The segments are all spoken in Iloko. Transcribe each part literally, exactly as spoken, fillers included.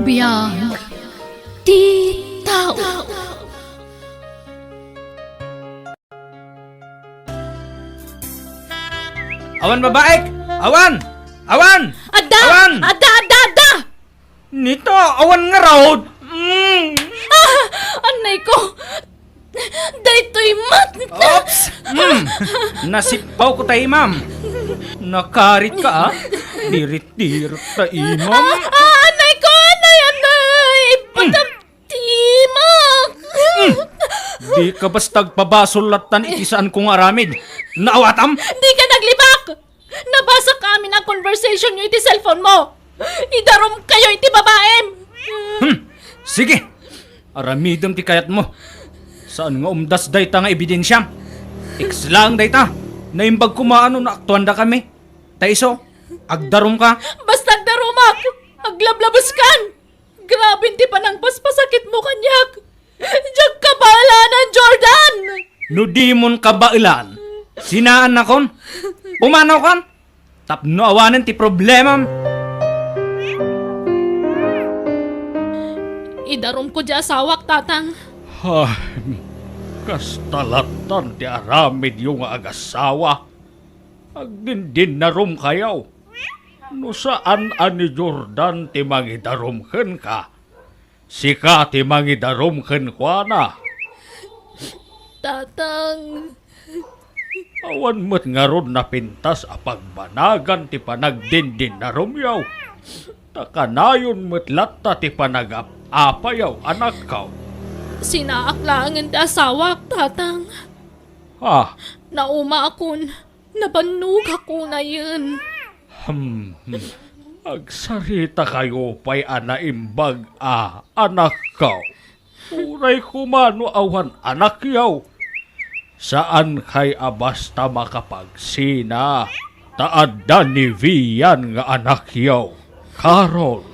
Biag ti tao. Awan babaek! Awan! Awan! Adda! Awan! Adda, adda, adda! Nita, awan ngarud! Mm. Ah! Anay ko! Daytoy met! Oops! Mm. Nasippaw ko tay, ma'am. Nakarit ka, ah. Dirit-dirit tay, ma'am. Ah, ah, anay ko! Anay, anay! Mm. Ipatam-, Timak! Mm. Di ka basta agpabasol lattan iti saan ko nga aramid. Naawatam? Di ka naglibak! Nabasa ka amin a conversation yo iti cellphone mo! Idarom kayo iti babaem! Hmm. Sige. Aramidem ti kayat mo. Saan nga umdas dayta nga ebidensiam? Text lang dayta. Naimbag koma no naaktuan da kami. Ta isu, agdarom ka. Basta agdaromak! Aglablabeskan! Grabe ti panangpaspasakit mo kaniak! Diak kabaelan, Jordan! No dimon kabaelan, sinaannakon? Pumanawkan? Tapno awanen ti problemam. Idaromko ti asawak, Tatang. Ay, kasta lattan ti aramidyo nga agasawa. Agdindinnarom kayo. No saan a ni Jordan ti mangidarom kenka, sika ti mangidarom kenkuana. Tatang. Awan met ngarud napintas a pagbanagan ti panagdindinnaromyo. Ta kanayon met latta ti panagap-apayo, anakko. Sinaak laengen ti asawak, Tatang. Ah. Naumaakon. Nabannogak unayen. Hmm, hmm. Agsarita kayo pay a naimbag a anakko. Uray koma no awan anakyo. Saan kay a basta makapagsina, ta adda ni Vian nga anakyo. Carol.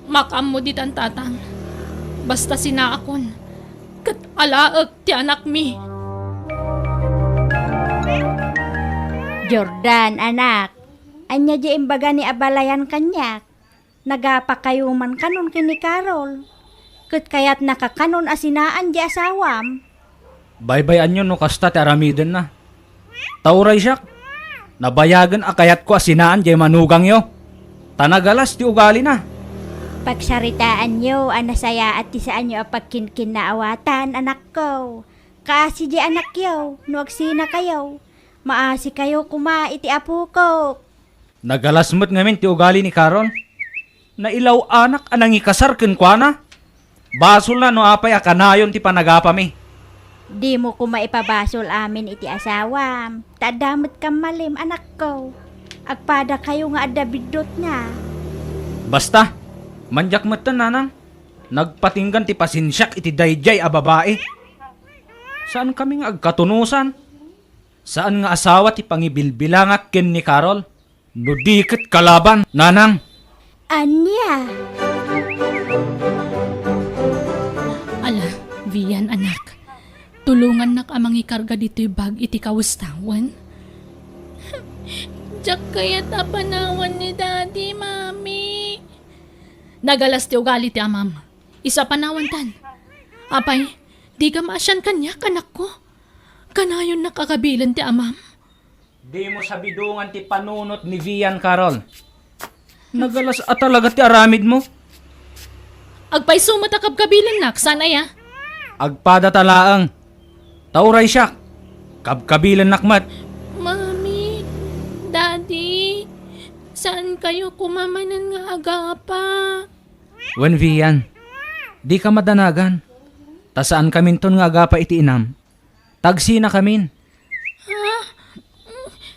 Makaammo ditan, Tatang. Basta sinaakon, ket alaek ti anakmi. Jordan, anak, ania diay imbaga ni abalayan kaniak? Nagapakayo man kanon ken ni Carol. Ket kayatnaka kanon a sinaan diay asawam. Baybay-anyo no kasta ti aramidenna. Ta uray siak, nabayagen a kayatko a sinaan diay manugangyo. Ta nagalas ti ugalina. Pagsaritaanyo a nasayaat ti saanyo a pagkinkinnaawatan, anakko. Kaasi diay anakyo, no agsinakayo, maasikayo koma iti apokok. Nagalas met ngamin ti ugali ni Carol. Nailaw-anak a nangikasar kenkuana. Basolna no apay a kanayon ti panagapami. Dimo koma ipabasol amin iti asawam, ta adda met kammalim, anakko. Agpadakayo nga adda biddutna. Basta, mandiak metten, nanang. Nagpatinggan ti pasensiak iti daydiay a babai. Saan kami nga agkatunosan. Saan nga asawa ti pangibilbilangak ken ni Carol. No di ket kalaban, nanang. Ania? Ala, Vian, anak. Tulongannak a mangikarga ditoy bag iti kawes ta, wen? Diak kayat a panawan ni Daddy, Mami. Nagalas ti ugali ti amam. Isu a panawantan. Apay, dika maasian kaniak, anakko? Kanayonnak a kabilen ti amam? Dimo sabidongan ti panunot ni Vian, Carol. Nagalas a talaga ti aramidmo. Agpayso met a kabkabilennak, saan aya? Agpadata laeng. Ta uray siak, kabkabilennak met. Mami, Daddy, saan kayo koma manen nga agapa? Wen, Vian, dika madanagan. Ta saan kaminton nga agapa iti inam. Ta agsina kamin. Ha?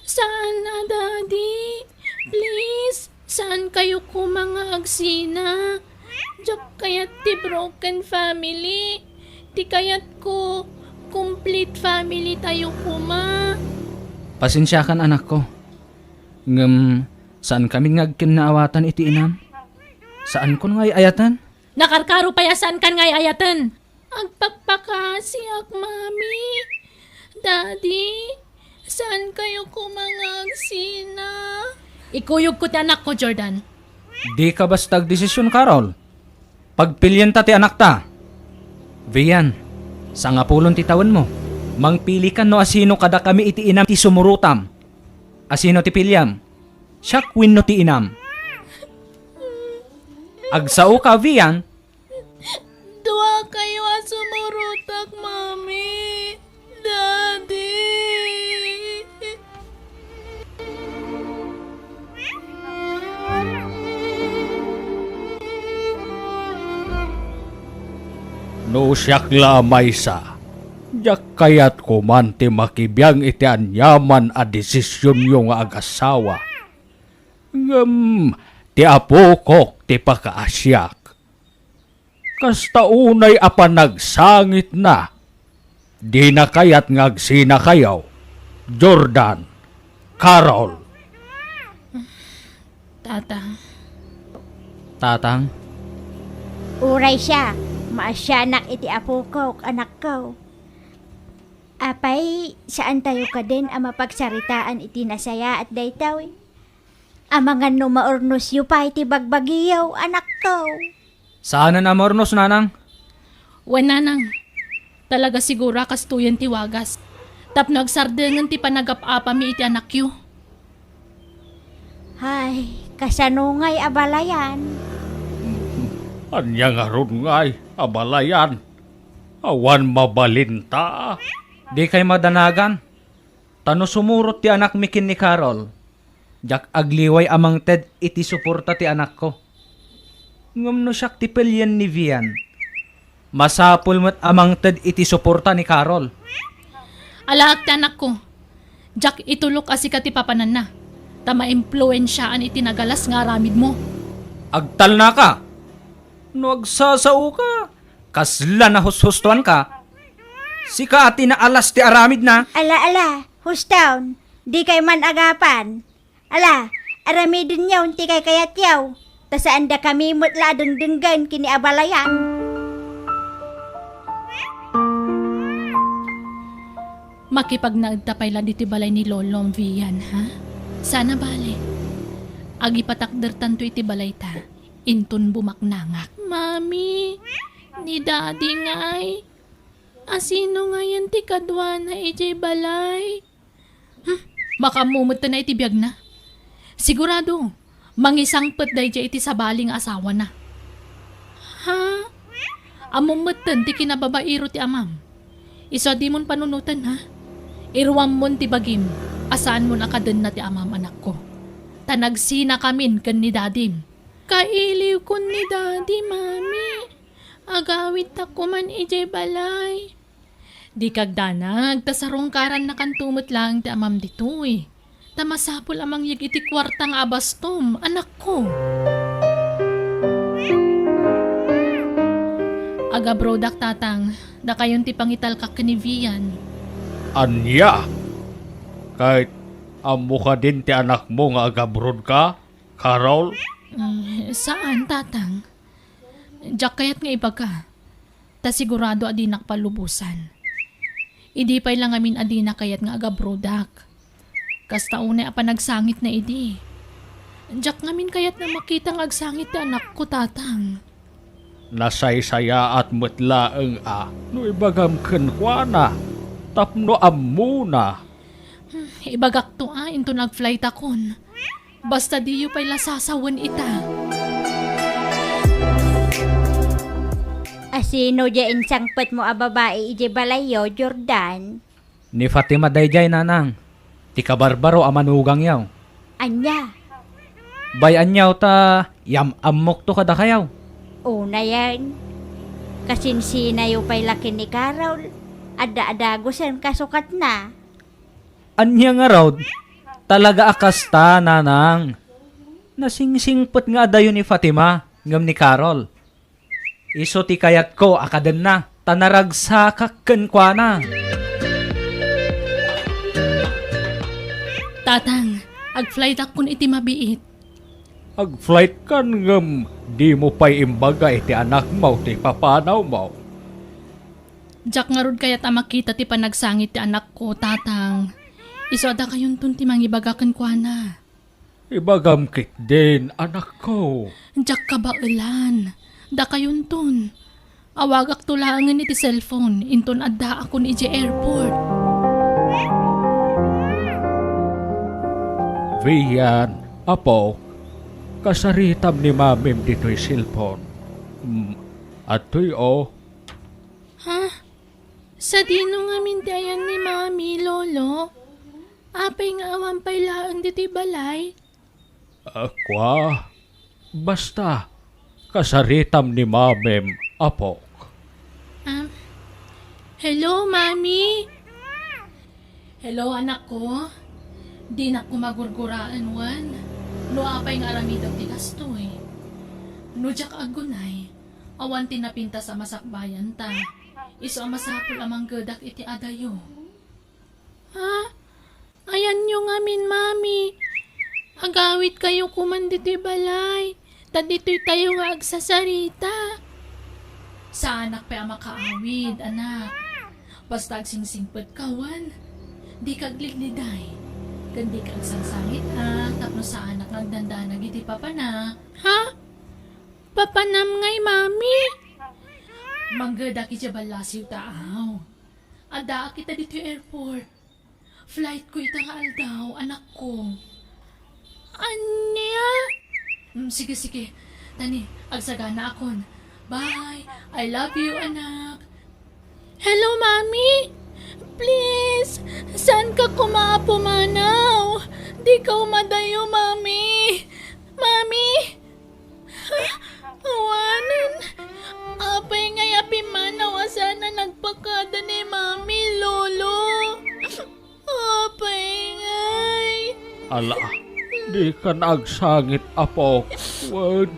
Saan a, Daddy? Please, saan kayo koma nga agsina? Diak kayat ti broken family. Ti kayatko, complete family tayo koma. Pasensiakan, anakko. Ngem, saan kamin nga agkinnaawatan iti inam. Saankon nga ay-ayaten. Nakarkaro pay a saankan nga ay-ayaten. Agpakpakasiak, Mami. Daddy, saan kayo koma nga agsina? Ikuyogko ti anakko, Jordan. Dika basta agdesisyon, Carol. Pagpilienta ti anakta. Vian, sangapulon ti tawenmo. Mangpilikan no asino kadakami iti inam ti sumurotam. Asino ti piliam? Siak wenno ti inam? Agsaoka, Vian? Duakayo a sumurotak, Mami. Daddy. No siak la a maysa, diak kayat koman ti makibiang iti aniaman a desisionyo nga agasawa. Ngem ti apokok ti pakaasiak. Kasta unay a panagsangitna, dina kayat nga agsinakayo, Jordan, Carol. Tatang. Tatang? Uray siak, maasianak iti apokok, anakko. Apay, saantayo kadin a mapagsaritaan iti nasayaat daytoy? Amangan no maurnosyo pay ti bagbagiyo, anakko. Saanen a maurnos, nanang? Wen, nanang. Talaga siguro a kastoyen ti wagas. Tapno agsardengen ti panagap-apami iti anakyo. Hay, kasano ngay a balayan? Ania ngarud ngay a balayan? Awan mabalinta. Dikay madanagan. Ta no sumurot ti anakmi ken ni Carol, diak agliway a mangted iti suporta ti anakko. Ngem no siak ti pelien ni Vian, masapul met a mangted iti suporta ni Carol. Alaak ti anakko. Diak itulok a sika ti papananna, ta maimpluensiaan iti nagalas nga aramidmo. Agtalnaka! No agsasaoka, kasla nahushustoanka. Sika a ti naalas ti aramidna. Ala, ala, hustaon. Dikay man agapan. Ala, aramidenyo ti kaykayatyo, ta saandakami met la a dengdenggen ken ni a balayan. Makipagnaedta pay la ditoy balay ni Lolom, Vian, ha? Saan a bale. Agipatakdertanto iti balayta, inton bumaknangak. Mami, ni Daddy ngay. Asino ngayen ti kaduana idiay balay? Hmm, makaammo metten iti biagna. Sigurado, mangisangpet daydiay iti sabali nga asawana. Ha? Ammom metten ti kinababairo ti amam. Isu a dimon panunoten, ha? Iruammon ti bagim a saanmon a kadenna ti amam, anakko. Ta nagsinakamin ken ni dadim. Kailiwkon ni Daddy, Mami. Agawidtak koman idiay balay. Dika agdanag, ta sarungkarannakanto met laeng ti amam ditoy. Ta masapul a mangyeg iti kuarta nga abastom, anakko. Agabrodak, Tatang, dakayon ti pangitalkak ken ni Vian. Ania? Ket ammo kadin ti anakmo nga agabrodka, Carol? Mm, saan, Tatang. Diak kayat nga ibaga, ta sigurado a dinak palubosan. Idi pay la ngamin a dina kayat nga agabrodak. Kasta unay a panagsangitna idi. Diak ngamin kayat nga makita nga agsangit ti anakko, Tatang. Nasaysayaat met laeng a no ibagam kenkuana tapno ammona. Hmm, ibagakto a inton agflightakon. Basta diyo pay la sasawen ita. Asino diay insangpetmo a babai idiay balayyo, Jordan? Ni Fatima daydiay, Nanang. Ti kabarbaro a manugangyo. Ania? Bay-anyo ta yam-ammokto kadakayo. Unayen, kasinsinayo pay la ken ni Carol. Adda a dagusen kasukatna. Ania ngarud? Talaga a kasta, Nanang. Nasingsingpet nga adayo ni Fatima ngem ni Carol. Isu ti kayatko a kadenna, ta naragsakak kenkuana. Tatang, agflightakkon iti mabiit. Agflightkan ngem dimo pay imbaga iti anakmo ti papanawmo. Diak ngarud kayat a makita ti panagsangit ti anakko, Tatang. Isu a dakayonton ti mangibaga kenkuana. Ibagam ketdin, anakko. Diak kabaelan. Dakayonton. Awagakto laengen iti cellphone, inton addaakon idiay airport. Vian, apok, kasaritam ni mamim ditoy cellphone. Mm, adtoy, o. Ha? Sadino ngamin ti ayan ni Mami, Lolo? Apay nga awan pay laeng ditoy balay? Ah, kua, basta, kasaritam ni mamim, apok. Um, hello, Mami. Hello, anakko. Dinak koma gurguraen wen no apay nga aramidek ti kastoy. No diak aggunay, awan ti napintas a masakbayanta. Isu a masapul a manggedak iti adayo. Ha? Ayanyo ngamin, Mami. Agawidkayo koman ditoy balay. Ta ditoytayo nga agsasarita. Saanak pay a makaawid, anak. Basta agsingsingpetka wen, dika aglidliday. Ken dika agsangsangit, a, tapno saanak nga agdandanag iti papanak. Ha? Papanam ngay, Mami? Manggedak idiay ballasiw ta aw. Addaak ita ditoy airport. Flight ko ita nga aldaw, anakko. Ania? Mm, sige, sige. Tani, agsagana akon. Bye. I love you, anak. Hello, Mami. Please, saanka koma a pumanaw? Dika umadayo, Mami. Mami! Awanen. Apay ngay a pimmanaw a saan a nagpakada ni Mami, Lolo? Apay ngay. Ala, dikan agsangit, apok. Wen,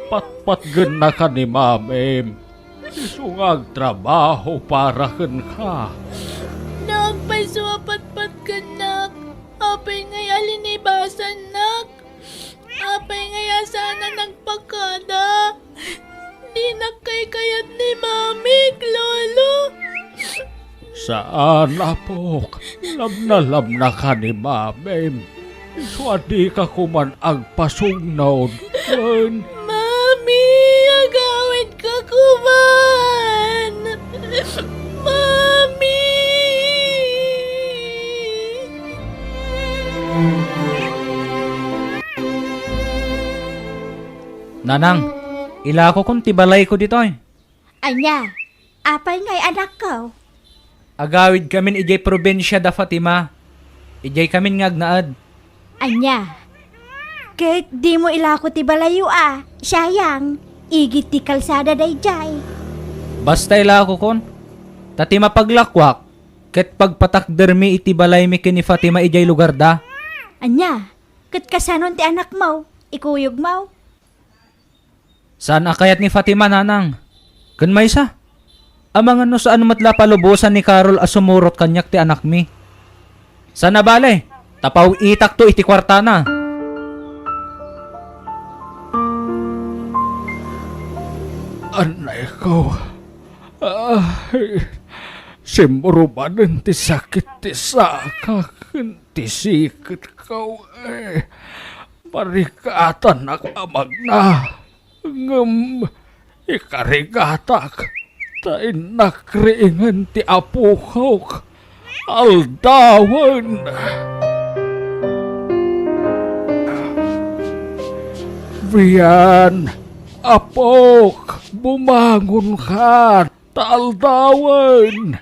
patpatgennaka ni mamim. Isu nga agtrabaho para kenka. Nagpayso a patpatgennak. Apay ngay a linibasannak. Apay ngay a saan a nagpakada? Dinak kaykayat ni Mamik, Lolo. Saan, apok. Labnalabnaka ni Mamim. Isu a dika koman agpasugnod. Wen. Mami, agawidka koman. Mami! Nanang, ilakokon ti balayko ditoy. Ania? Apay ngay, anakko? Agawidkamin idiay probinsia da Fatima. Idiaykamin nga agnaed. Ania? Ket dimo ilako ti balayyo a, sayang, igid ti kalsada daydiay. Basta ilakokon, ta ti mapaglakuak, ket pagpatakdermi iti balaymi ken ni Fatima idiay lugarda. Ania? Ket kasanon ti anakmo, ikuyogmo? Saan a kayat ni Fatima, nanang. Ken maysa, amangan no saan met la palubosan ni Carol a sumurot kaniak ti anakmi. Saan a bale, ta paw-itakto iti kuartana. Annayko, ay, simmurubanen ti sakit ti saka ken ti siketko, eh. Marigatanak a magna, ngem ikarigatak, ta innak riingen ti apok aldawen. Bian, apok, bumangonka, ta aldawen.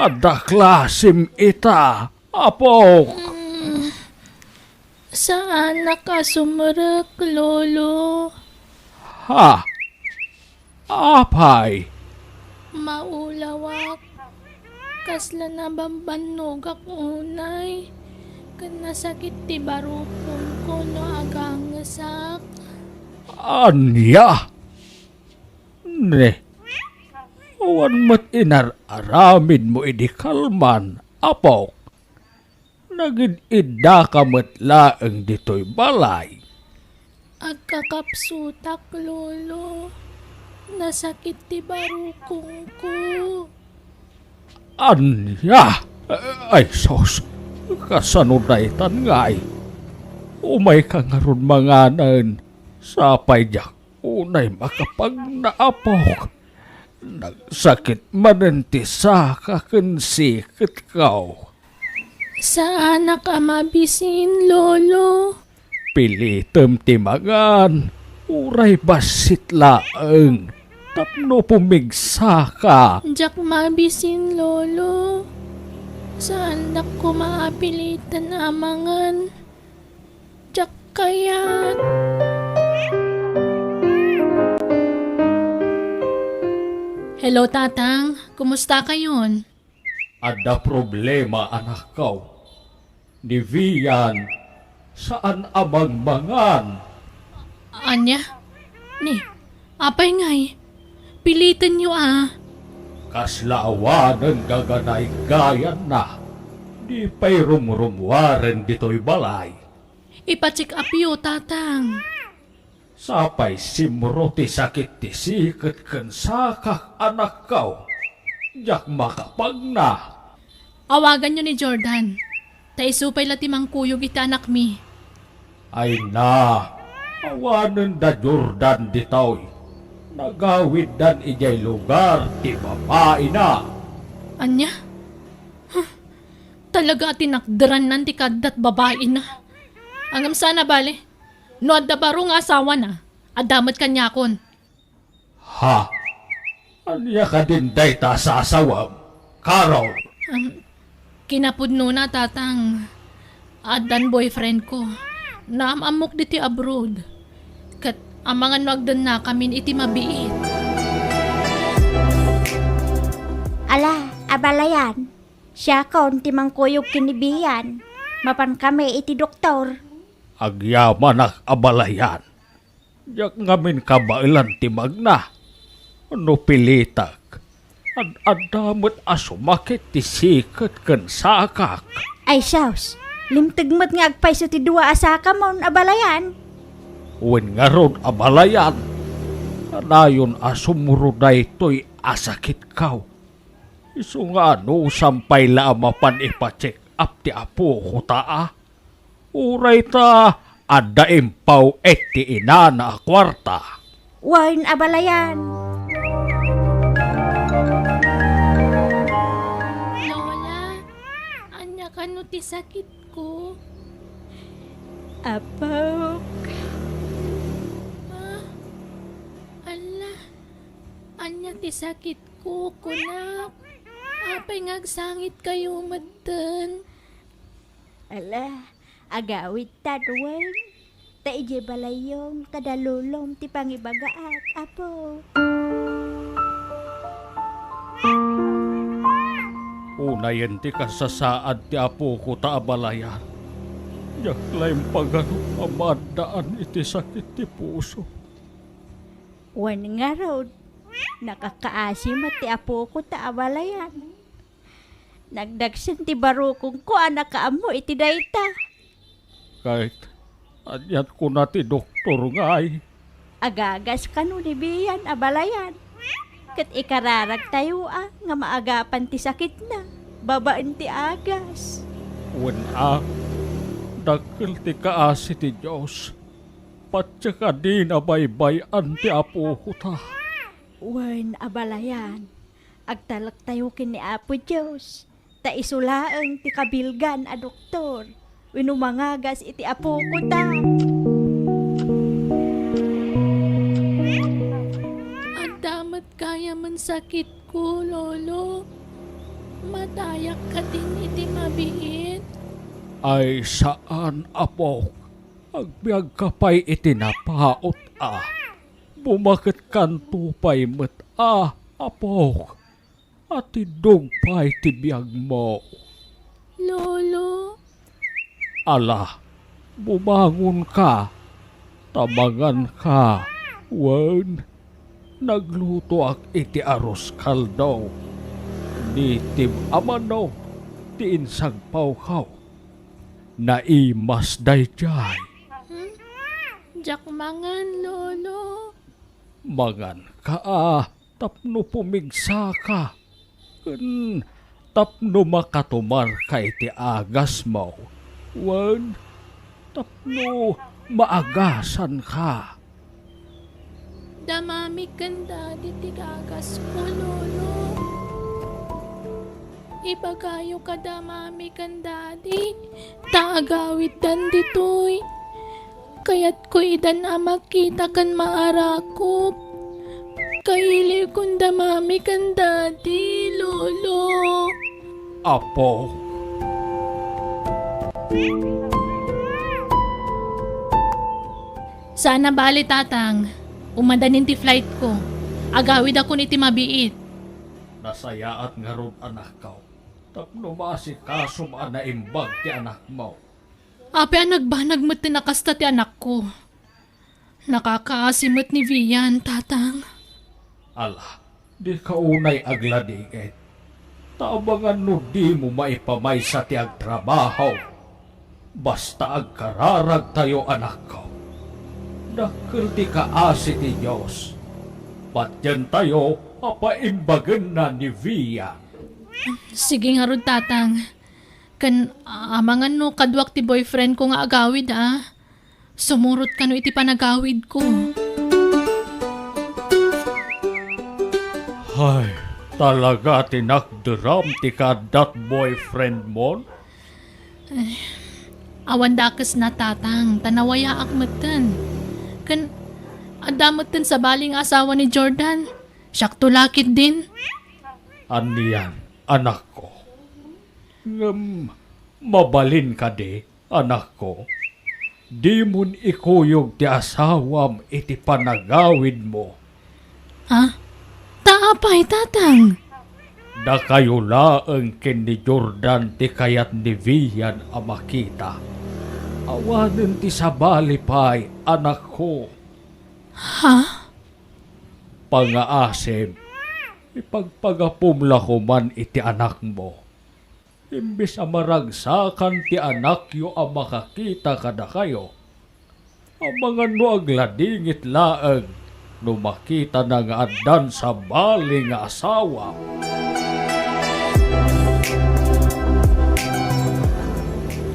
Adda klasim ita, apok. Mm. Saanak a sumrek, Lolo. Ha? Apay? Maulawak. Kasla nabambannogak unay. Ken nasakit ti barukongko no agangesak. Ania? Ne, awan met inar-aramidmo idi kalman, apok. Nagid-iddaka met laeng ditoy balay. Agkakapsutak, Lolo. Nasakit ti barukongko. Ania? Ay, sus! Kasano daytan ngay? Umayka ngarud manganen. Sapay diak Unay makapagna, apok. Nagsakit manen ti saka ken siketko. Saanak a mabisin, Lolo. Pilitem ti mangan, uray bassit laeng, tapno pumigsaka. Diak mabisin, Lolo. Saandak koma a pilitan a mangan. Diak kayat. Hello, Tatang. Kumusta kayon? Adda problema, anakko. Ni Vian, saan a mangmangan. Ania? Ni, apay ngay? Pilitenyo a. Kasla awanen gaganaygayanna. Di pay rumrummuaren ditoy balay. Ipa-check upyo, Tatang. Sapay simro ti sakit ti siket ken sakak, anakko. Diak makapagna. Awaganyo ni Jordan. Ta isu pay la ti mangkuyog iti anakmi. Ay na, awanen da Jordan ditoy. Nagawiddan idiay lugar ti babaina. Ania? Huh. Talaga a tinakderannan ti kaaddat babaina. Ngem saan a bale. No adda baro nga asawana, adda met kaniakon. Ha? Ania kadin dayta a sasawem, Carol? Am, kinapudnona, Tatang. Addan boyfriend ko. Naam-ammok ditoy abroad. Ket amangan no agdennakamin iti mabiit. Ala, abalayan. Siakon ti mangkuyog ken ni Vian. Mapankami iti doktor. Agyamanak, abalayan. Diak ngamin kabaelan ti magna. No pilitek, ad-adda met a sumakit ti siket ken sakak. Ay sus, limteg met nga agpayso ti dua a sakamon, abalayan. Wen ngarud, abalayan, kanayon a sumro daytoy a sakitko. Isu nga anusam pay la a mapan ipa-check up ti apokota a. Uray ta adda impaw-et ti inana a kuarta. Wen, abalayan. Lola, ania kano ti sakitko? Apok. Ah, ala, ania ti sakitko, kunak? Apay nga agsangitkayo metten? Ala, agawidtan wen. Ta idiay balayyo kada lolom ti pangibagaak, Apo. Unayen ti kasasaad ti apokota, abalayan. Diak la impagano a maaddaan iti sakit ti puso. Wen ngarud, nakakaasi met ti apokota, abalayan. Nagdagsen ti barukongko a nakaammo iti dayta. Ket aniat kuna ti doktor ngay? Agagas kano ni Bian, abalayan. Ket ikararagtayo a nga maagapan ti sakitna babaen ti agas. Wen a, dakkel ti kaasi ti Dios. Patse ka dina baybay-an ti apokota. Wen, abalayan. Agtalektayo ken ni Apo Dios, ta isu laeng ti kabilgan a doktor wenno mangagas iti apokota. Adda met gayamen sakitko, Lolo. Matayak kadin iti mabiit? Ay, saan, apok. Agbiagka pay iti napaut a. Bumaketkanto pay met a, apok. Atiddog pay ti biagmo. Lolo. Ala, bumangonka, ta manganka, wen naglutoak iti arroz caldo. Native a manok ti insagpawko. Naimas daydiay. Hmm? Diak mangan, Lolo. Manganka a tapno pumigsaka, ken tapno makatumarka iti agasmo, wen tapno maagasanka. da Mami ken Daddy ti gagasko, Lolo. Ibagayo kada Mami ken Daddy ta agawiddan ditoy. Kayatko idan a makita ken maarakop. Kailiwkon da Mami ken Daddy, Lolo. Apo. Saan a bale, Tatang. Umadanin ti flightko. Agawidakon iti mabiit. Nasayaat ngarud, anakko, tapno maasikasom a naimbag ti anakmo. Apay a nagbanag metten a kasta ti anakko? Nakakaasi met ni Vian, Tatang. Ala, dika unay agladingit. Ta amangan no dimo maipamaysa ti agtrabaho. Basta agkararagtayo, anakko. Dakkel ti kaasi ti Dios. Patientayo a paimbagenna ni Vian. Sige ngarud, Tatang. Ken amangan no kaduak ti boyfriendko nga agawid, a. Sumurot kano iti panagawidko. Hay, talaga ti nakderam ti kaaddat boyfriendmon? Awan dakesna, Tatang, ta nawayaak metten. Ken adda metten sabali nga asawa ni Jordan. Siakto la ketdin. Anian, anakko? Ngem mabalin kadi, anakko? Dimon ikuyog ti asawam iti panagawidmo. Ha? Ta apay, Tatang? Dakayo laeng ken ni Jordan ti kayat ni Vian a makita. Awanen ti sabali pay, anakko. Ha? Pangaasim, ipagpagapom la koman iti anakmo. Imbes a maragsakan ti anakyo a makakita kadakayo, amangan no agladingit laeng no makitana nga addan sabali nga asawa.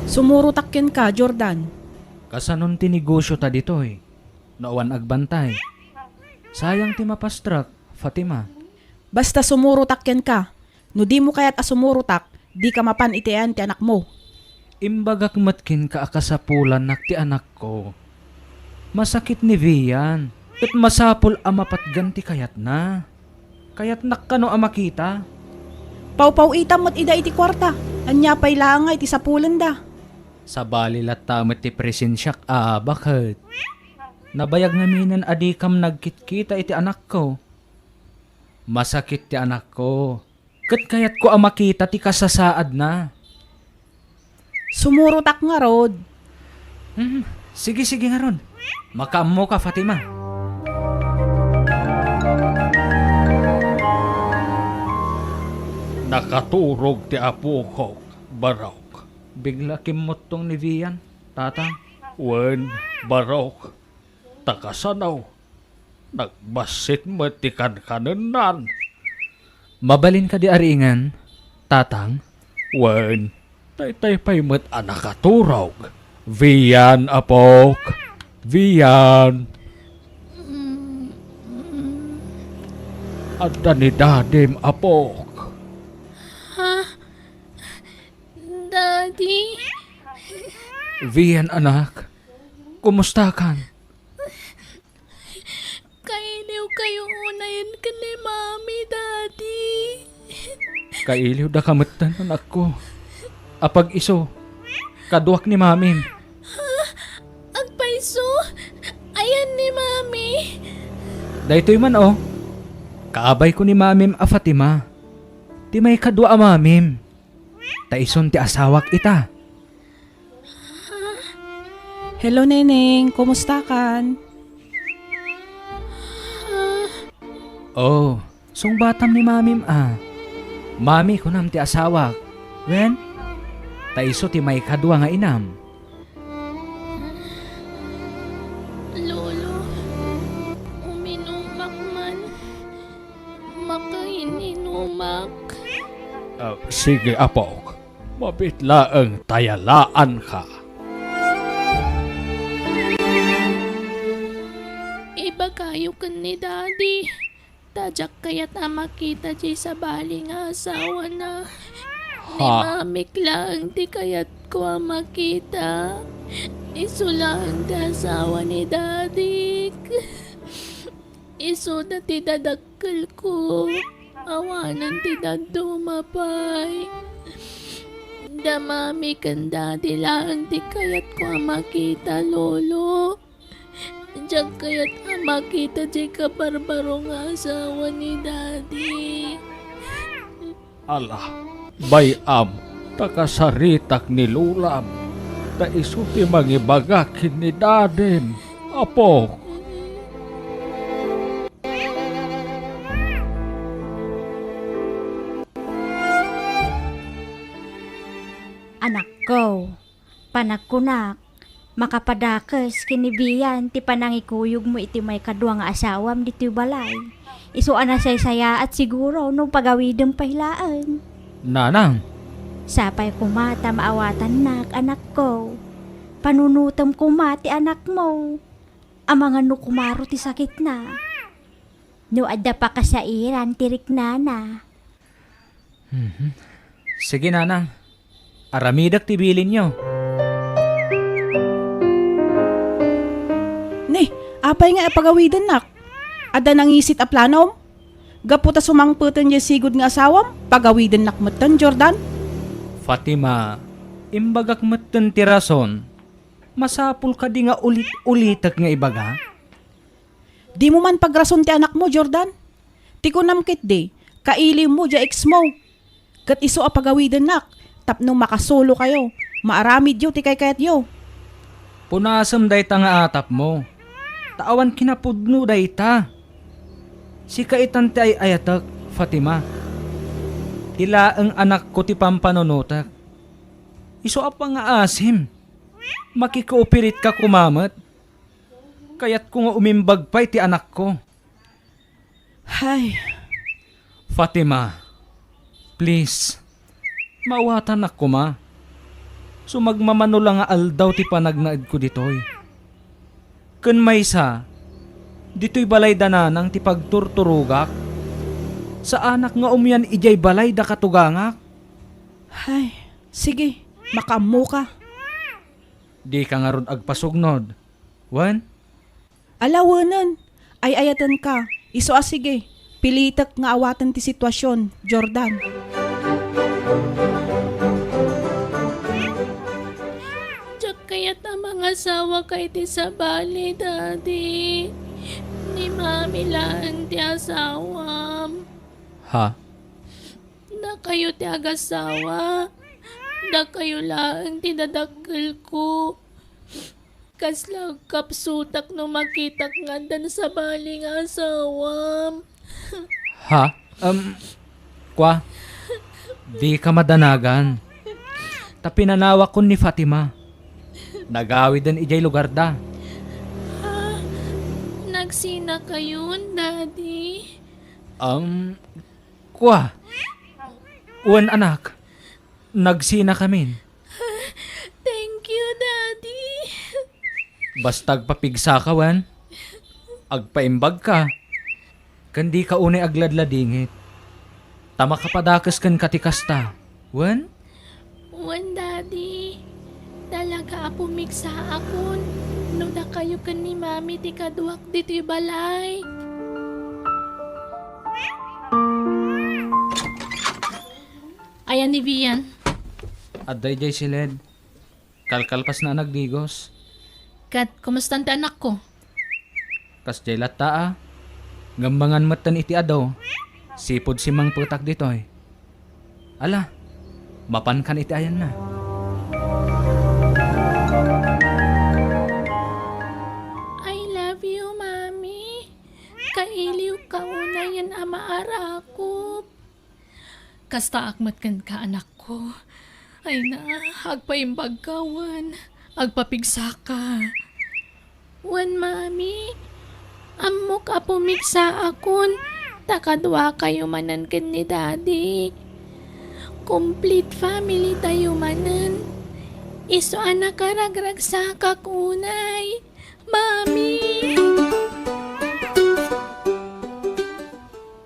Sumurotak kenka, Jordan. Kasanon ti negosio ta ditoy? No awan agbantay. Sayang ti mapastrak, Fatima. Basta sumurotak kenka. No dimo kayat a sumurotak, dika mapan iti ayan ti anakmo. Imbagak met kenka a kasapulannak ti anakko. Masakit ni Vian, ket masapul a mapatgan ti kayatna. Kayatnak kano a makita. Pawpaw-itam met ida iti kuarta. Ania pay laeng nga iti sapulenda? Sabali latta met ti presensiak a baket. Nabayag ngaminen a dikam nagkitkita iti anakko. Masakit ti anakko, ket kayatko a makita ti kasasaadna. Sumurotak ngarud. Hmm, sige, sige ngarud. Makaammoka, Fatima. Nakaturog ti apokok, Barok. Bigla kimmuttong ni Vian, Tata. Wen, Barok. Ta kasano, nagbassit met ti kankanennan. Mabalin kadi a riingen, Tatang? Wen, daytay pay met a nakaturog. Vian, apok. Vian. Adda ni dadim, apok. Ha? Daddy? Vian, anak. Kumustakan? Kailiwkayo unayen ken ni Mami, Daddy. Kailiwdaka metten, anakko. Apag-isu, kaduak ni Mamim. Ha? Agpayso? Ayan ni Mami? Daytoy man, o. Kaabayko ni Mamim a Fatima. Ti maikadua a mamim. Ta isun ti asawak ita. Hello, Neneng. Kumustakan? Oh, sungbatam ni Mamim a. Mami, kunam ti asawak. Wen? Ta isu ti maikadua nga inam. Lolo, uminumak man. Makaininumak. Ah, sige, apok. Mabiit laeng ta yalaanka. kayo ken ni Daddy. Ta diak kayat a makita diay sabali nga asawana. Ni Ha? Mamik laeng ti kayatko a makita. Isu laeng ti asawa ni Daddy. Isuda ti dadakkelko. Awanen ti dadduma pay. Da Mami ken Daddy laeng ti kayatko a makita, Lolo. Diak kayat a makita diay kabarbaro nga asawa ni Daddy. Ala, bay-am, ta kasaritak ni Lolam. Ta isu ti mangibaga ken ni Dadim, Apok. Anakko, panagkunak, makapadakes ken ni Bian ti panangikuyogmo iti maikadua nga asawam ditoy balay. Isu a nasaysayaat siguro no pagawidem pay laeng. Nanang! Sapay koma ta maawatannak, anakko. Panunotem koma ti anakmo. Amangan no kumaro ti sakitna. No adda pakasairan ti riknana. Mhm. Sige, Nanang. Aramidek ti bilinyo. Ni, apay nga pagawidennak? Adda nangisit a planom? Gapu ta sumangpeten diay sigud nga asawam, pagawidennak metten, Jordan? Fatima, imbagak metten ti rason. Masapul kadi nga ulit-ulitek nga ibaga? Dimo man pagrason ti anakmo, Jordan. Ti kunam ketdi, kailiwmo diay exmo. Ket isu a pagawidennak tapno makasulokayo, maaramidyo ti kaykayatyo. Punasem dayta nga atapmo. Ta awan kinapudno dayta. Sika itan ti ay-ayatek, Fatima. Ti laeng anakko ti pampanunotek. Isu a pangaasim. Makikooperat ka koma met. Kayatko nga umimbag pay ti anakko. Hay. Fatima, please, maawatannak koma. Sumagmamano la nga aldaw ti panagnaedko ditoy. Ken maysa, ditoy balay da Nanang ti pagturturogak. Saanak nga umian idiay balay da katugangak. Hay, sige, makaammoka. Dika ngarud agpasugnod. Wen? Ala, wenen. Ay-ayatenka. Isu a sige. Pilitek nga awaten ti situasion, Jordan. Diak kayat a mangasawaka iti sabali, Daddy. Ni Mami laeng ti asawam. Ha? Dakayo ti agasawa. Dakayo laeng ti dadakkelko. Kasla agkapsutak no makitak nga addan sabali nga asawam. Ha? Um, kwa? Dika madanagan. Ta pinanawakon ni Fatima. Nagawiden idiay lugarda. Ah, nagsinakayon, Daddy? Um, kwa? Wen, anak. Nagsinakamin. Thank you, Daddy. Basta agpapigsaka, wen? Agpaimbagka. Ken dika unay agladladingit. Ta makapadakes kenka ti kasta. Wen? Wen, Daddy. Talaga a pumigsaakon no dakayo ken ni Mami ti kaduak ditoy balay. Ayan ni Vian. Adda idiay siled. Kalkalpasna a nagdigos. Ket kumustan ti anakko? Kasdiay latta a. Ngem mangan metten iti adu. Sipud simmangpetak ditoy. Ala, mapankan iti ayanna. I love you, Mami. Kailiwka unayen a maarakop. Kastaak met kenka, anakko. Ay na, agpaimbagka wen agpapigsaka. Wen, Mami, ammok a pumigsaakon, ta kaduakayo manen ken ni Daddy. Complete family tayo manen. Isu a nakaragragsakak unay. Mami!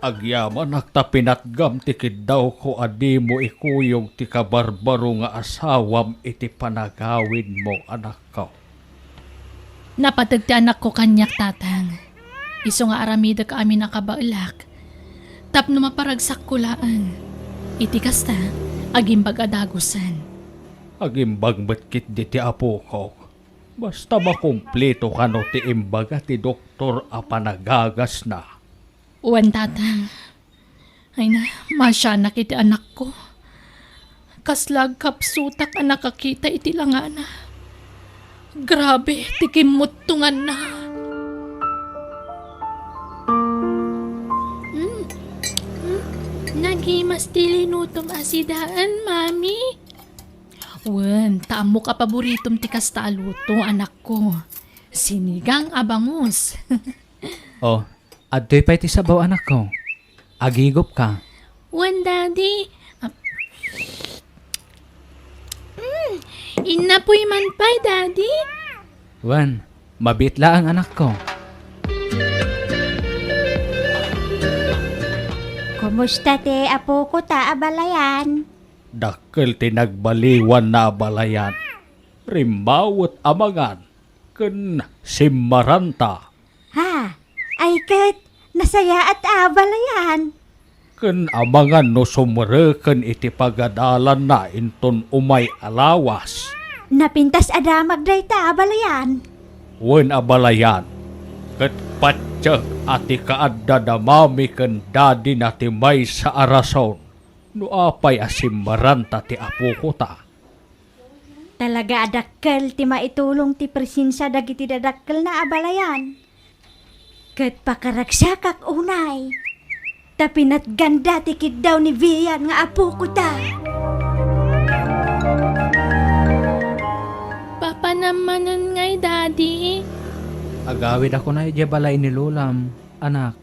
Agyamanak ta pinatgam ti kiddawko a dimo ikuyog ti kabarbaro nga asawam iti panagawidmo, anakko. Napateg ti anakko kaniak, Tatang. Isu nga aramidek amin a kabaelak tapno maparagsakko laeng. Iti kasta, agimbag a dagusen. Agimbag met ketdi ti apokok. Basta makumplito kano ti imbaga ti doktor a panagagasna. Wen, Tatang. Ay na, masianak iti anakko. Kasla agkapsutak a nakakita iti langana. Grabe ti kimmuttonganna. Mm. Mm. Nagimas ti linutom a sidaen, Mami. Wen, ta ammok a paboritom ti kasta a luto, anakko. Sinigang a bangus. Oh, adtoy pay ti sabaw, anakko. Agigupka. Wen, Daddy. Ah, mm, innapuy man pay, Daddy. Wen, mabiit laeng, anakko. Kumusta ti apokota a balayan? Dakkel ti nagbaliwanna a balayan. Rimmawet a mangan ken simmaranta. Ha? Ay ket, nasayaat a balayan. Ken amangan no sumreken iti pagadalanna inton umay a lawas. Napintas a damag dayta a balayan. Wen a balayan, ket patiek a ti kaadda da mami ken dadina ti maysa a rason no apay a simmaranta ti apokota. Talaga a dakkel ti maitulong ti presensia dagiti dadakkelna a balayan. Ket pakaragsakak unay, ta pinatganda ti kiddaw ni Vian nga apokota. Papanam manen ngay, Daddy? Agawid ako na idiay balay ni Lolam, anak.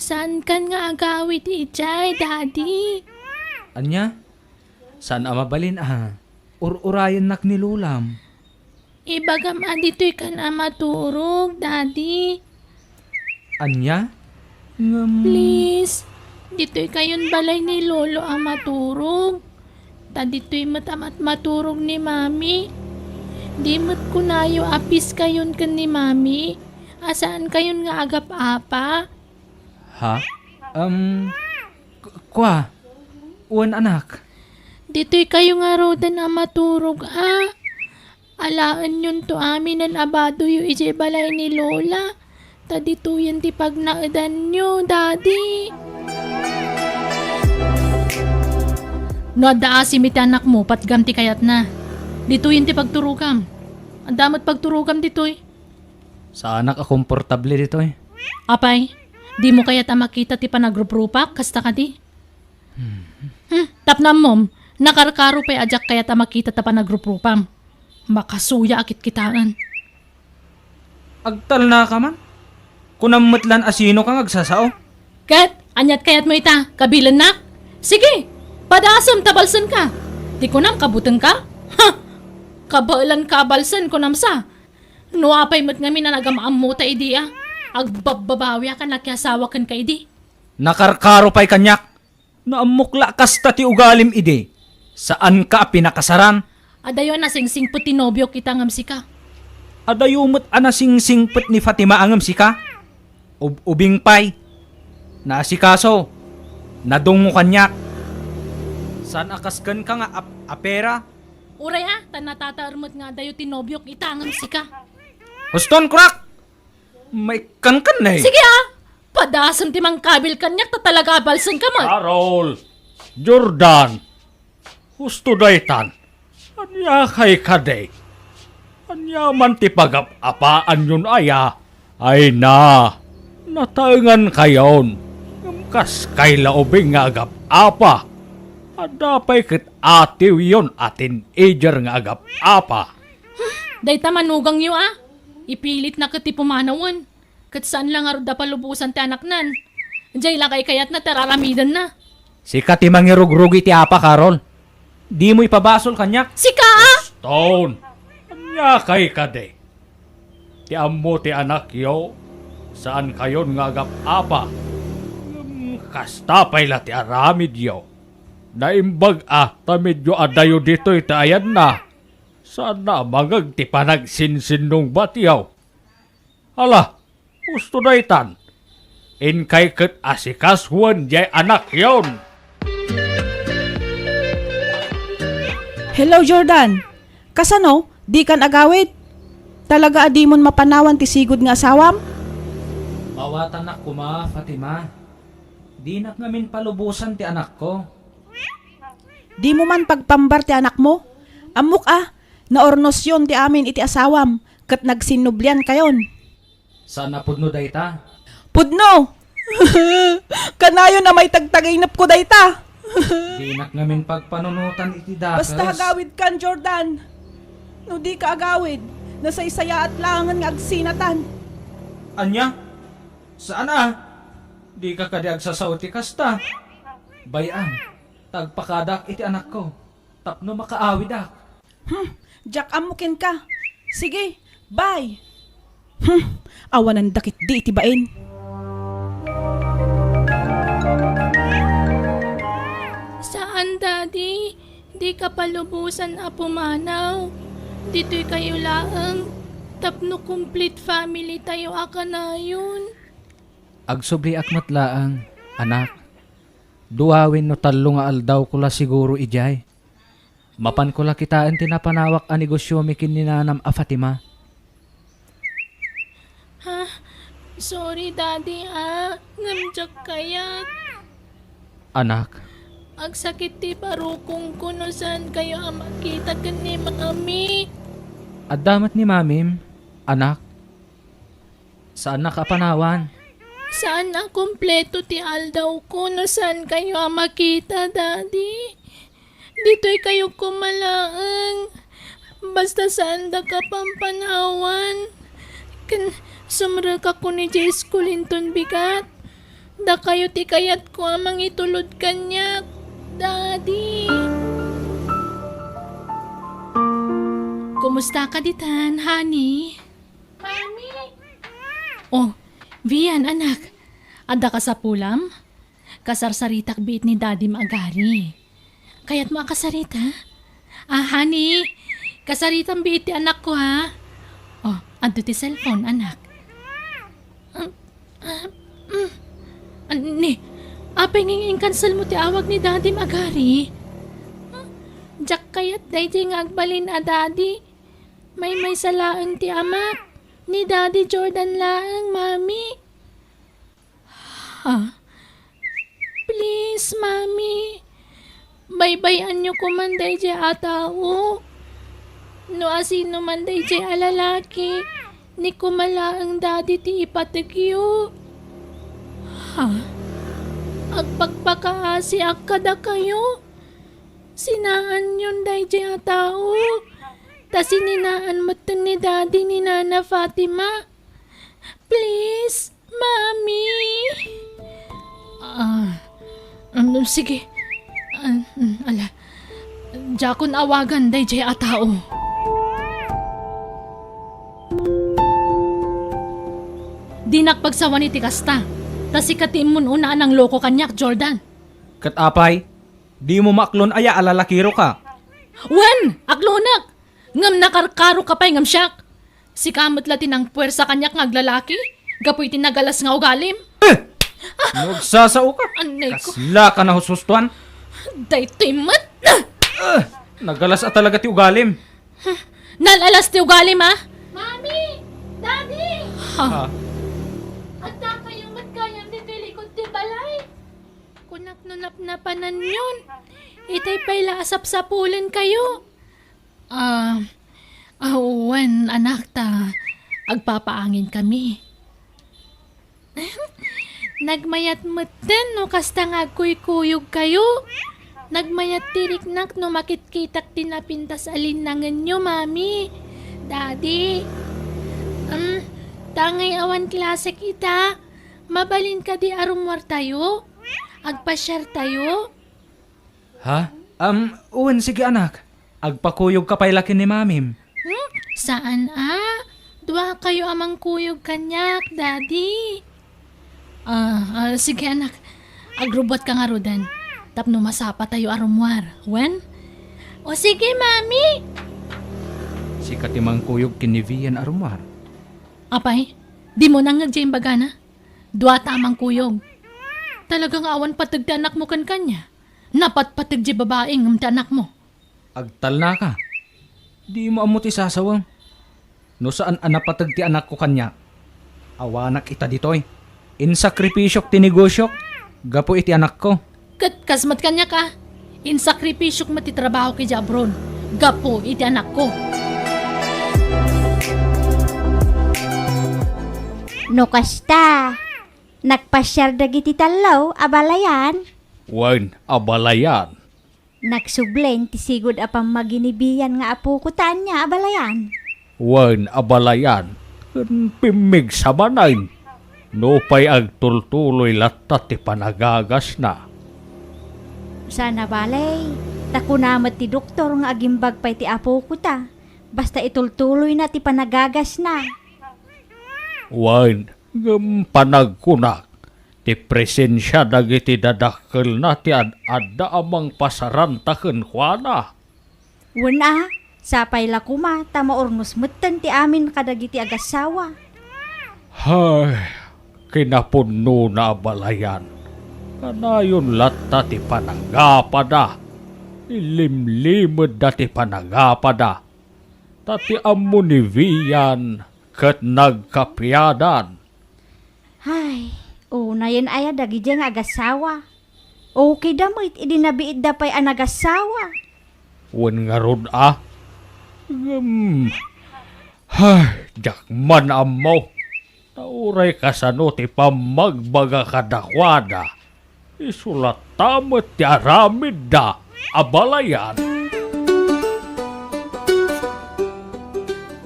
Saankan nga agawid idiay, Daddy? Ania? Saan a mabalin a ur-urayennak ni Lolam? Ibagam a ditoykan a maturog, Daddy. Ania? Ngem please, ditoykayon balay ni Lolo a maturog. Ta ditoy met a mat-, maturog ni Mami. Di met kunayo a peace-kayon ken ni Mami, a saankayon nga agap-apa. Ha? Um, k-, kua? Wen, anak. Ditoykayo ngaruden a maturog a. Alaenyonto aminen a badoyo idiay balay ni Lola. Ta ditoyen ti pagnaedanyo, Daddy. No adda asim iti anakmo, patgam ti kayatna. Ditoyen ti pagturogam. Adda met pagturogam ditoy. Saanak a komportable ditoy. Apay, dimo kayat a makita ti panagruprupak, kasta kadi? Hmm. Hmm, tapno ammom, nakarkaro pay a diak kayat a makita ta panagruprupam. Makasuya a kitkitaen. Agtalnaka man? Kunam met lan a sinoka nga agsasao? Ket, aniat kayatmo ita, kabilennak? Sige, padasem ta balsenka. Ti kunam, kabutengka? Ha! Kabaelanka a balsen, kunam sa. No apay met ngamin a nagam-ammota idi a, agbabbabawiak a nakiasawa kenka idi. Nakarkaro pay kaniak. Naammok la a kasta ti ugalim idi. Saanka a pinakasaran. Adayo a nasingsingpet ti nobiok ita ngem sika. Adayo met a nasingsingpet ni Fatima a ngem sika. Ub-, ubing pay. Naasikaso. Nadungngo kaniak. Saan a kas kenka nga ap-, apera? Uray a, ta natataer met nga adayo ti nobiok ita ngem sika. Huston, kunak! Maikkankan, eh. Sige, a! Padasem ti mangkabil kaniak ta talaga a balsenka met. Carol! Jordan! Husto daytan. Ania kay kadi? Ania man ti pagap-apaanyon aya? Ay na, nataengankayon. Ngem kas kay la ubing nga agap-apa. Adda pay ket atiwyon a teenager nga agap-apa. Dayta manugangyo a. Ipilitna ket ti pumanawen. Ket saan la ngarud a palubosan ti anaknan. Diay la kaykayatna ti ar-aramidenna. Sika ti mangirugrug iti apa, Carol. Dimo ipabasol kaniak. Sika a! Stone! Ania kay kadi? Ti ammo ti anakyo, saankayon nga agap-apa. Ngem Kasta pay la ti aramidyo. Naimbag a ta medyo adayo ditoy ti ayanna. Saanna a mangeg ti panagsinsinnong batiyo. Ala, husto daytan. Inkay ket asikasuen diay anakyon. Hello, Jordan. Kasano? Dikan agawid? Talaga a dimon mapanawan ti sigud nga asawam? Mawatanak koma, Fatima. Dinak ngamin palubosan ti anakko. Dimo man pagpambar ti anakmo? Ammok a, naurnosyon ti amin iti asawam, ket nagsinnubliankayon. Saan a pudno dayta? Pudno! Kanayon a maitagtagainepko dayta! Dinak ngamin pagpanunotan iti dakes. Basta agawidkan, Jordan. No dika agawid, nasaysayaat laengen nga agsinatan. Ania? Saan a? Dika kadi agsasao iti kasta? Bay-am, ta agpakadak iti anakko tapno makaawidak. Hmm, diak ammo kenka. Sige, bye. Hmm, awanan dakit di iti bain. Saan, Daddy. Dika palubosan a pumanaw. Ditoykayo laeng tapno complete family tayo a kanayon. Agsubliak met laeng, anak. Dua wenno tallo nga aldawko la siguro idiay. Mapanko la kitaen ti napanawak a negosyomi ken ni nanam a Fatima. Ha? Sorry, Daddy, ah. Ngem diak kayat. Anak. Agsakit ti barukongko no saankayo a makita ken ni Mami. Adda met ni Mamim, anak. Saannak a panawan. Saan a kompleto ti aldawko no saankayo a makita, Daddy. Ditoykayo koma laeng. Basta saandaka pampanawan. Ken sumrekakon idiay school inton bigat. Dakayo ti kayatko a mangitulod kaniak, Daddy. Kumustaka ditan, honey? Mami! Oh, Vian, anak. Adda kasapulam? Kasarsaritak biit ni Daddy Magari. Kayatmo a kasarita? Ah, honey, kasaritam biit ti anakko, ha? Oh, adto ti cellphone, anak. Ah, ah, mm. Ni, apay nga in-cancel mo ti awag ni Daddy Magari? Hmm? Diak kayat daydi nga agbalin a Daddy. Maymaysa laeng ti amak. Ni Daddy Jordan laeng, Mami. Ha? Please, Mami. Baybay-anyo koman daydiay a tao. No asino man daydiay a lalaki, ni koma laeng Daddy ti ipategyo. Ha? Agpakpakaasiak kadakayo? Sinaanyon daydiay a tao. Ta sininaan metten ni Daddy ni Nana Fatima. Please, Mami. Ah, um, sige. Ah, mm, ala. Diakon awagan daydiay a tao. Dinak pagsawan iti kasta. Ta sika ti immun-una a nangloko kaniak, Jordan. Ket apay? Dimo maaklon aya a lalakiroka? Wen, aklonek! Ngem nakarkaroka pay ngem siak. Sika met la ti nangpuersa kaniak nga aglalaki gapu iti nagalas nga ugalim. Eh! No agsasaoka, anay ko. Kaslaka nahushustoan. Daytoy met! Eh! Nagalas a talaga ti ugalim. Nal-alas ti ugalim, a? Mami! Daddy! Ha? Ha? Addakayo met gayam ditoy likod ti balay. Kunak no napnapananyon, itay pay la a sapsapulenkayo. Ah, ah, wen, anak, ta agpapaanginkami. Nagmayat metten no kasta nga agkuykuyogkayo. Nagmayat ti riknak no makitkitak ti napintas a linnangenyo, Mami, Daddy. Um, ta ngay awan klasek ita, mabalin kadi a rummuartayo? Agpasiartayo? Ha? Um, wen, sige, anak. Agpakuyogka pay la ken ni Mamim. Hmm? Saan a? Duakayo a mangkuyog kaniak, Daddy. Ah, ah, sige, anak. Agrubuatka ngaruden tapno masapatayo a rummuar. Wen? O sige, Mami! Sika ti mangkuyog ken ni Vian a rummuar. Apay, dimo nangngeg diay imbagana? Duata a mangkuyog. Talaga nga awan pateg ti anakmo ken kaniak. Napatpateg diay babai ngem ti anakmo. Agtalnaka. Dimo ammo ti sasawem. No saan a napateg ti anakko kaniak, awanak ita ditoy. Insakripisiok ti negosiok gapu iti anakko. Ket kas met kaniak a, insakripisiok met ti trabahok idiay abroad gapu iti anakko. No kasta, nagpasiar dagiti tallo a balayan. Wen, a balayan. Nagsubli ti sigud a pammagi ni Vian nga apoko ta ania a balayan? Wen, a balayan, ken pimmigsa manen. Nupay agtultuloy latta ti panagagasna. Saan a bale, ta kuna met ti doktor nga agimbag pay ti apoko ta, basta itultuloyna ti panagagasna. Wen, ngem panagkunak, ti presensia dagiti dadakkelna ti ad-adda a mangpasaranta kenkuana. Wen a, sapay la koma ta maurnos metten ti amin kadagiti agassawa. Hay, kinapunnona a balayan. Kanayon latta ti panagapada. Ilimlimedda ti panagapada. Ta ti ammo ni Vian ket nagkapiadan. Ay, unayen aya dagidiay nga agassawa. Okay da met idi nabiitda pay a nagassawa. Wen ngarud a? Ngem, ay, diak man ammo. Ta uray kasano ti pammagbaga kadakuada, isu latta met ti aramidda a balayan.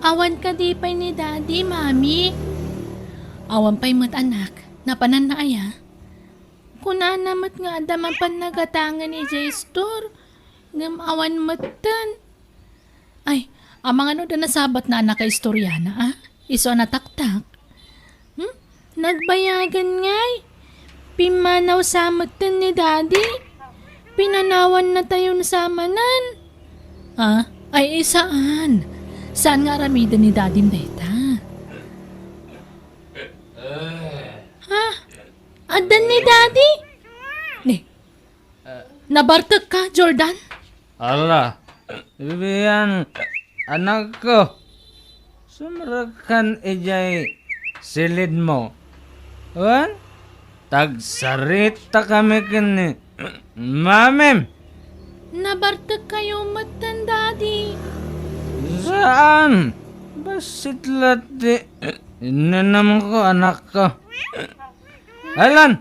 Awan kadi pay ni Daddy, Mami? Awan pay met, anak. Napananna aya? Kunana met nga adda mapan nagatangen idiay store, ngem awan metten. Ay, amangan no adda nasabatna a nakaistoriana, a? Isu a nataktak. Hmm? Nagbayagan ngay? Pimmanaw sa metten ni Daddy? Pinanawanna tayon sa manen? Ah, ay, eh, saan? Saan nga aramiden ni Daddy dayta? Ha? Addan ni Daddy? Ni, nabartek ka, Jordan? Ala, Vian, anakko, sumrekkan idiay silidmo. Wen, tagsaritakami ken ni Mamim. Nabartek kayo metten, Daddy. Saan? Bassit la ti inanamko, anakko. Alan,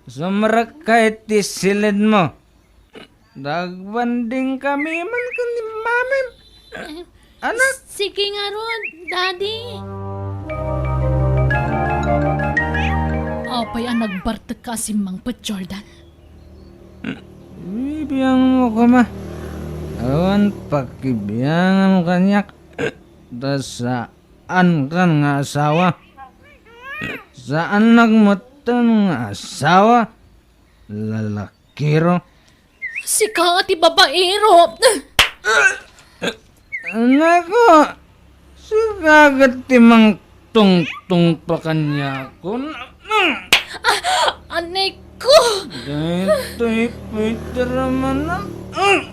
sumrekka iti silidmo. Nagbanding kami man ken ni Mamim. Eh, anak. Sige ngarud, Daddy. Apay a nagbartek ka a simmangpet, Jordan? Ibiangmo koma. Awan pakibiangam kaniak. Ta saankan nga asawa. Saannak metten nga asawa. Lalaki. Kiro? Sika ti babaero. Nako, sika ket ti mangtungtong pa kaniakon. Ah, anay ko! Daytoy Peter a manang. Ah,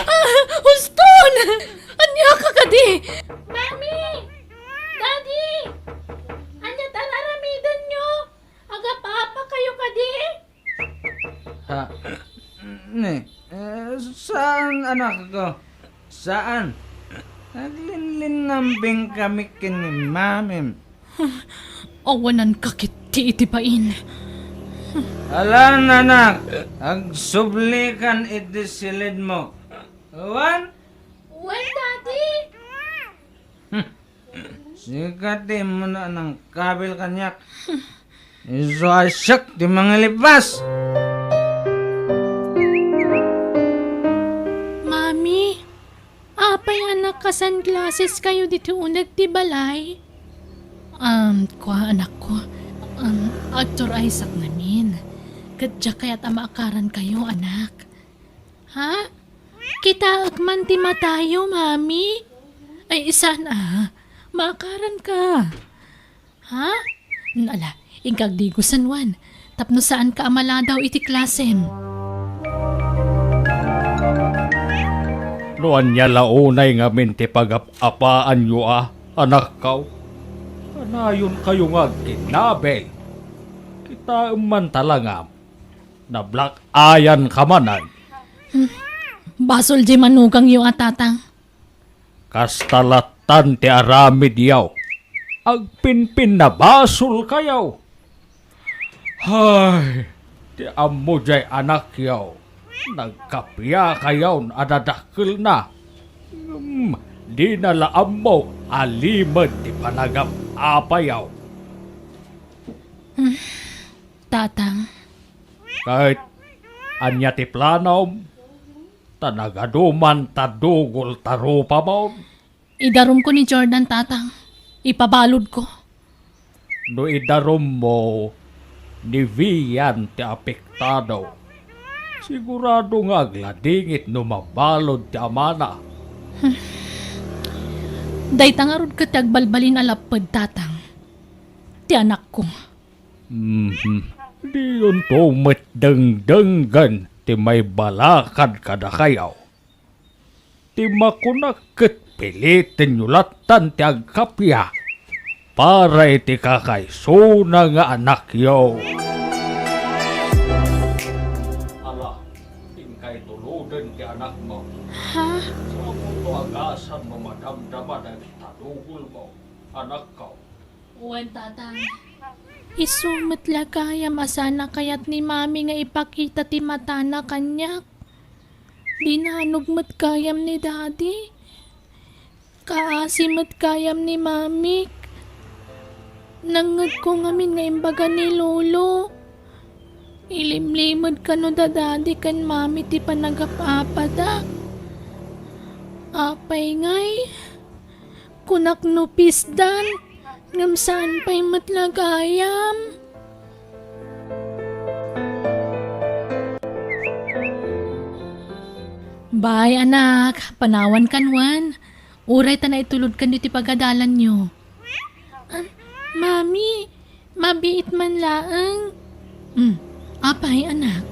ah, huston! Ania ka kadi? Mami! Daddy! Ania ti ar-aramidenyo? Agapapa kayo kadi? Ha? Ni, eh, saan, anak ko? Saan? Naglinlinnambing kami ken ni Mamim. Awanan ka ketdi iti bain. Alan, anak, agsublikan iti silidmo. Wen? Wen, Daddy? Hmm. Sika ti immuna a nangkabil kaniak. Isu a siak ti mangilipas. Mami, apay a naka-sunglasses kayo ditoy uneg ti balay? Um, kua, anakko. Um, agturaysaknamin. Ket diak kayat a maakarankayo, anak. Ha? Kitaek man ti matayo, Mami. Ay, saan a. Maakaranka. Ha? Ala, inka agdigosen, Juan, tapno saanka a maladaw iti klasem. No ania la unay ngamin ti pagap-apaanyo a, anakko? Kanayonkayo nga agkinnabil. Kitaem man talangam. Nablack-eyanka manen. Hmm. Basol diay manugangyo a, Tatang. Kasta lattan ti aramidyo. Agpinpinnabasolkayo. Hay, ti ammo diay anakyo, nagkapiakayon a dadakkelna. Ngem dina la ammo a limed ti panagap-apayo. Hmm, Tatang. Ket ania ti planom? Ta nagaduman ta dugol ta rupamon. Idarumko ni Jordan, Tatang. Ipabaludko. No idarummo, ni Vian ti apektado. Sigurado nga agladingit no mabalud ti amana. Dayta ngarud ket ti agbalbalin a lapped, Tatang. Ti anakko. Mhm. Diyonto met dengdenggen ti maibalakad kadakayo. Ti makunak ket pilitenyo lattan ti agkapia para iti kakaisuna nga anakyo. Ala, inkay tuloden ti anakmo. Ha? Saanto a gasam a madamdama dagiti tadugolmo, anakko. Wen, Tatang. Isu met la gayam a saan a kayat ni Mami nga ipakita ti matana kaniak. Dinanog met gayam ni Daddy. Kaasi met gayam ni Mamik. Nangngegko ngamin nga imbaga ni Lolo. Ilimlimed kano da Daddy ken Mami ti panagap-apadak. Apay ngay? Kunak no pisdan, ngem saan pay met la gayam. Bay, anak, panawankan wen. Uray ta naitulodkan iti pagadalanyo. Ah, Mami, mabiit man laeng. Hmm, apay, anak?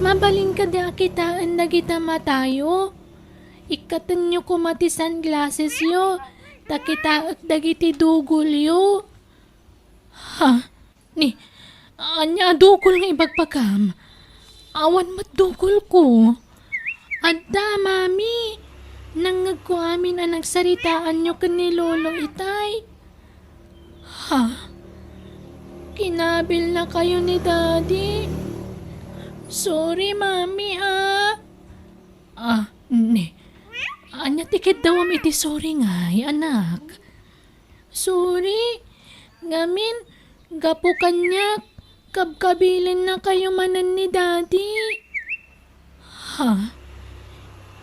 Mabalin kadi a kitaen dagita matayo? Ikkatenyo koma ti sunglassesyo, ta kitaek dagiti dugolyo. Ha? Ni, ania a dugol nga ibagbagam? Awan met dugolko. Adda, Mami. Nangngegko amin a nagsaritaanyo ken ni Lolo itay. Ha? Kinabilnakayo ni Daddy? Sorry, Mami, ah. Ah, ni. Ania ti kiddawam iti sorry ngay, anak? Sorry. Ngamin, gapu kaniak, kabkabilennakayo manen ni Daddy. Ha?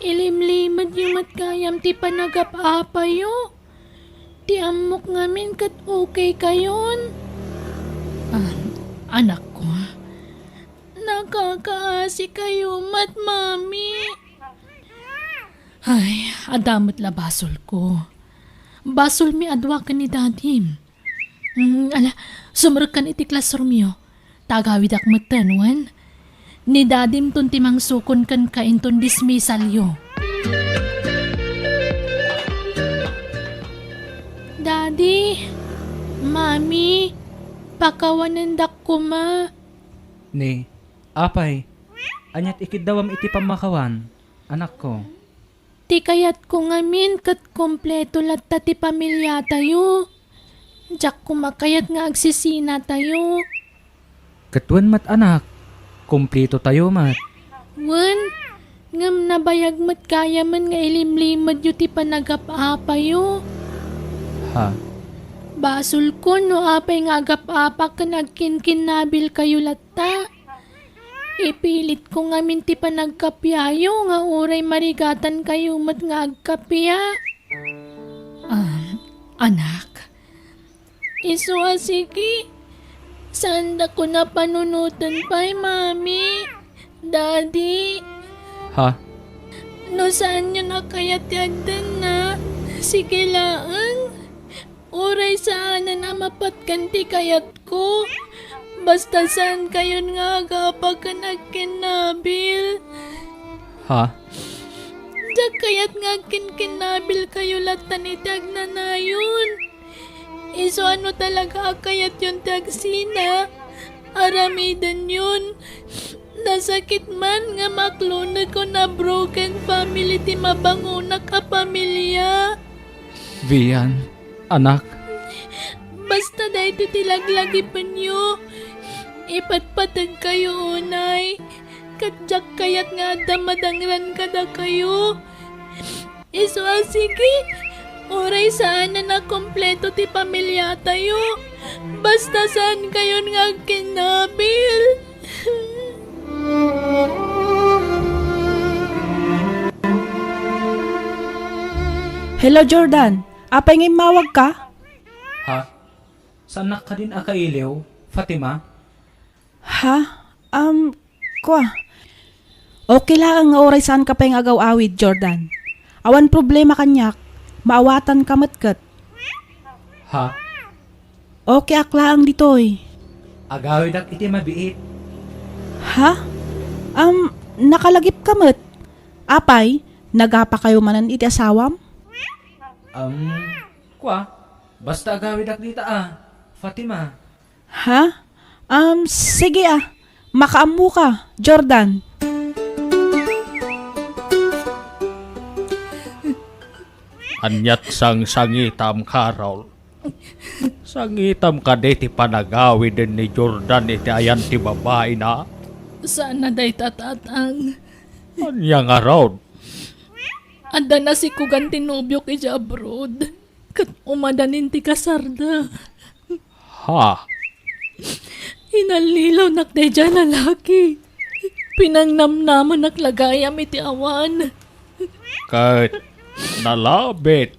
Ilimlimedyo met gayam ti panagap-apayo? Ti ammok ngamin ket okay kayon? Ah, anakko. Nakakaasikayo met, Mami. Ay, adda met la basolko. Basolmi a dua ken ni Dadim. Mm, ala, sumrekkan iti classroomyo. Ta agawidak metten, wen? Ni Dadimton ti mangsukon kenka inton dismissalyo. Daddy, Mami, pakawanendak koma. Ni, apay, aniat ikiddawam iti pammakawan, anakko? Ti kayatko ngamin ket kompleto latta ti pamiliatayo. Diak koma kayat nga agsisinatayo. Ket wen met, anak, kumpletotayo met. Wen, ngem nabayag met gayamen nga ilimlimedyo ti panagap-apayo. Ha? Basolkon no apay nga agap-apak ken agkinkinnabilkayo latta. Ipilitko ngamin ti panagkapiayo nga uray marigatankayo met nga agkapia. Ah, anak. Isu a sige, Saandakon a panunoten pay, Mami, Daddy. Ha? No saanyon a kayat ti agdannak, sige laeng. Uray saanen a mapatgan ti kayatko. Basta saankayon nga agapa ken agkinnabil. Ha? Diak kayat nga agkinkinnabilkayo lattan iti agnanayon. Isu a no talaga a kayatyon ti agsina, aramidenyon. Nasakit man nga makloneg on a broken family ti mabangonak a pamilia. Vian, anak. Basta daytoy ti laglagipenyo. Ipatpategkayo unay. Ket diak kayat nga adda madangran kadakayo. Isu a sige, uray saanen a kompleto ti pamiliatayo. Basta saankayon nga agkinnabil. Hello, Jordan. Apay nga immawagka? Ha? Saannak kadin a kailiw, Fatima? Ha? Um, kwa. Okay laeng nga uray saanka pay nga agaw-awid, Jordan. Awan problema kaniak. Maawatanka met ket. Ha? Okay ak laeng ditoy. Agawidak iti mabiit. Ha? Um, nakalagipka met. Apay, nagapakayo manen iti asawam? Um, kwa, basta agawidak dita a, Fatima. Ha? Um, sige a. Makaammoka, Jordan. Aniat sangsangitam, Carol? Sangitam kadi ti panagawiden ni Jordan iti ayan ti babaina? Saan a dayta, Tatang. Ania ngarud? Adda nasikogan ti nobiok idiay abroad. Ket umadanin ti kasarda. Ha? Inallilawnak daydiay a lalaki. Pinangnamnamanak la gayam iti awan. Ket nalabit,